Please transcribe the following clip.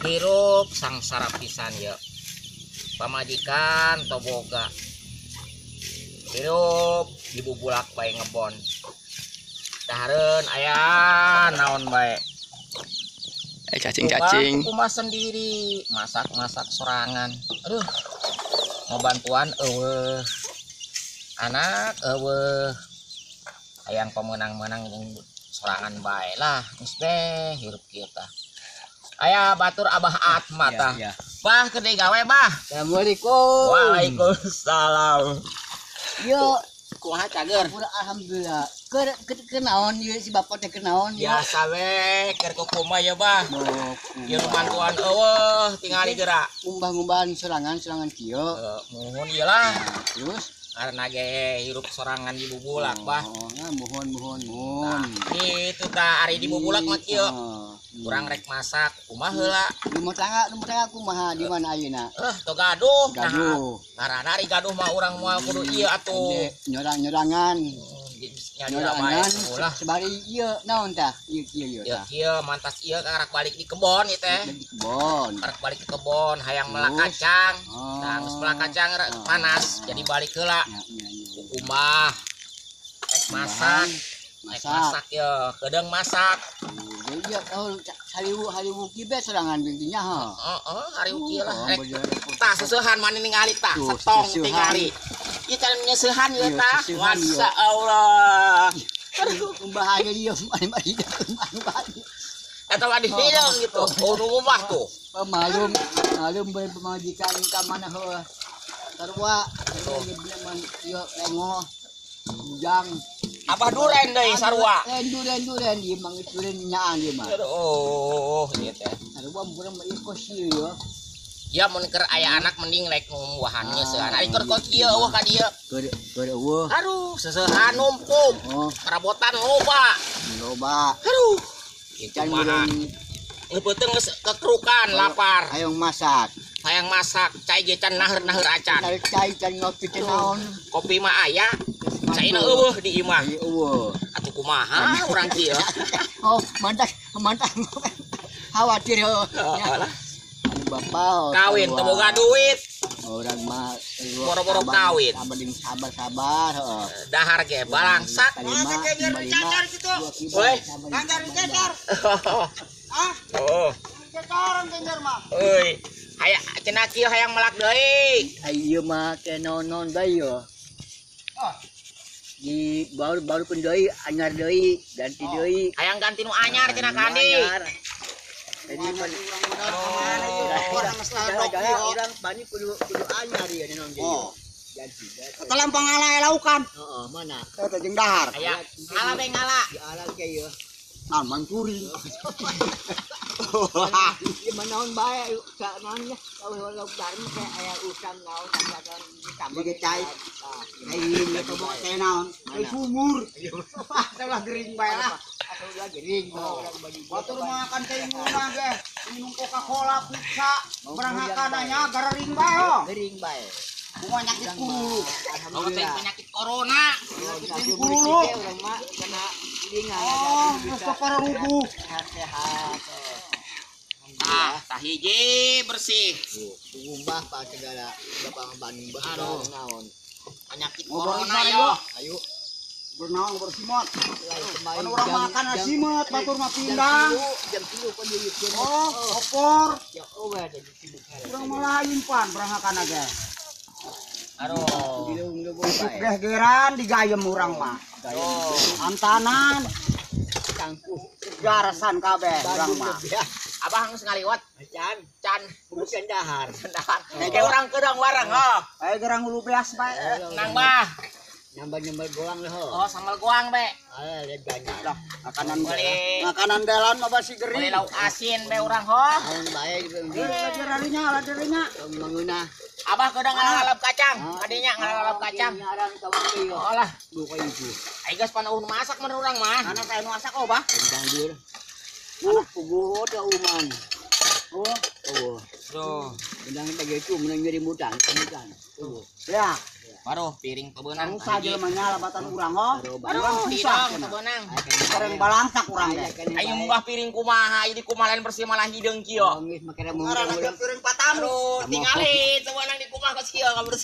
Hirup sangsara pisan ya. Pamajikan toboga. Hirup dibubulak bae ngebon. Dahareun aya naon bae. Cacing-cacing. Kumaha sendiri, masak-masak sorangan. Aduh. Mau bantuan eueuh. Anak eueuh. Hayang pemenang-menang jeung sorangan bae lah. Geus beh hirup kieu tah. Aya batur Abah Atma tah. Ya, ya. Bah keur gawe bah. Assalamualaikum. Waalaikumsalam. Yo, kumaha cager? Alhamdulillah. Keur keur naon ieu si bapak teh keur naon ieu? Biasa we keur kumaha ya bah. Ieu nu bantuan eueuh tingali geura. Ngumbah-ngumbahan sorangan-sorangan kieu. Muhun ieu lah. Terus karena ge hirup sorangan di bubulak bah. Oh, muhun muhun muhun. Kitu tah ari di bubulak mah kieu. Kurang rek masak kumaha heula. Rumah tangga kumaha di mana ayeuna? Teu gaduh. Gaduh. Ngaranna ari gaduh mah urang moal kudu ieu atuh. Nyorang-nyorangan. Nyorangan ulah sebari ieu naon tah? Ieu kieu ieu tah. Ieu mantas ieu karak balik di kebon ieu teh. Di kebon. Karak balik di kebon hayang melak kacang. Tah geus melak kacang panas jadi balik heula. Kumaha? Rek masak. Rek masak ye, kedeung masak. Iya, oh hariwu kieu be sorangan bintinya ha. Heeh, hariwu kieu lah. Tah seseuhan mani ningali tah, setong tingali. Ieu can nyeseuhan ieu tah. Masya Allah. Bahaya ieu mani-mani mani. Eta mah dihideung gitu. Oh nu ngubah tuh. Malum, malum beureum pamajikan ka mana heuh. Sarua ieu lengoh. Bujang. Abah duren deui sarua. Duren ieu mah geus duren nyaan ieu mah. Aduh, ieu teh. Sarua murang mah ieu kos ieu ya. Ya mun keur aya anak mending rek ngumbahan nyeusehan. Ari keur kos ieu eueuh ka dieu. Keur eueuh. Aduh, seseuhan numpuk. Perabotan loba. Loba. Aduh. Kitu mah. Ngeupeuteng geus kekerukan lapar. Hayang masak. Hayang masak, cai ge can naher-naher acan. Cai can ngopi teh naon. Kopi mah aya. Caina eueuh di imah. Eueuh. Atuh kumaha urang kieu. Oh, mantap, mantap. Khawatir heuh. Bapak kawin teu boga duit. Urang mah boro-boro kawin. Sabar-sabar heuh. Dahar ge balangsak. Weh, ganjar dicecer. Ah. Oh. Ceceran ganjar mah. Euy, aya cenah kieu hayang melak deui. Ieu mah teh naon-naon bae yo. Ah. Di baru pun deui anyar deui ganti deui. Hayang ganti nu anyar cenah kandi. Jadi urang pani kudu anyar ieu naon deui. Ganti. Katalam pangala laukan. Heeh, mana? Eta jeung dahar. Aya ngala bae ngala. Di ala ke ieu. Nah, mancuri. Ieu mah naon bae ka naon nya. Lauk dahar mah kayak aya usang naon sambakan ditambah ge cai. Ai ieu teh teh naon? Ai sumur. Wah, salah gering bae lah. Atuh gering urang bagi. Batur makan cai nguna ge. Minum Coca-Cola, pizza, berangkakan nya garering bae ho. Gering bae. Kumaha nyakit kululu. Alhamdulillah penyakit corona. Penyakit kululu urang mah kena ringan. Oh, geus pararubuh. Sehat-sehat. Ah, tah hiji bersih. Ngumbah pak segala bapak banding Aduh. naon. Penyakit corona yo. Ayo. Bernaon bersimot. Kan urang makan simet batur mah pindang. Jam 3 pan ieu. Oh, opor. Ya eueuh jadi sibuk. Urang mah lain pan berangkakan ge. Aduh. Isuk geh-geran digayem urang mah. Antanan tangkuh garasan kabeh urang mah. Abah geus ngaliwat. Can, can bukan dahar. Dahar. Kayak urang keudang warang heuh. Ayo gerang hulu beas bae. Nang bah. Nambah-nambah goang lho. Oh, sambal goang be. Ah, lihat banyak. Lah, makanan makanan delan mah basi gering. Beli lauk asin be urang heuh. Naon bae gitu. Laderinya, laderinya. Mangeunah. Abah keudang ngalalap kacang, kadinya ngalalap kacang. Oh lah, buka ibu. Ai geus pan eueuh masak mun urang mah. Ana saya nu masak oh, bah. Kentang dir. Puguh teh uman. Oh, oh. Duh, Benang teh gitu menang nyeri mutan, mutan. Tuh. Ya, baru piring pebenang. susah jelema nya labatan urang ho. Aduh, Susah. hidung pebenang. Bareng balangsak urang teh. Ayo munggah piring kumaha, ini kumaha lain bersih malah hideung kieu. Nangis makanya Ngaranna mau piring patamu. Aduh, tingali pebenang di kumaha kos kieu bersih.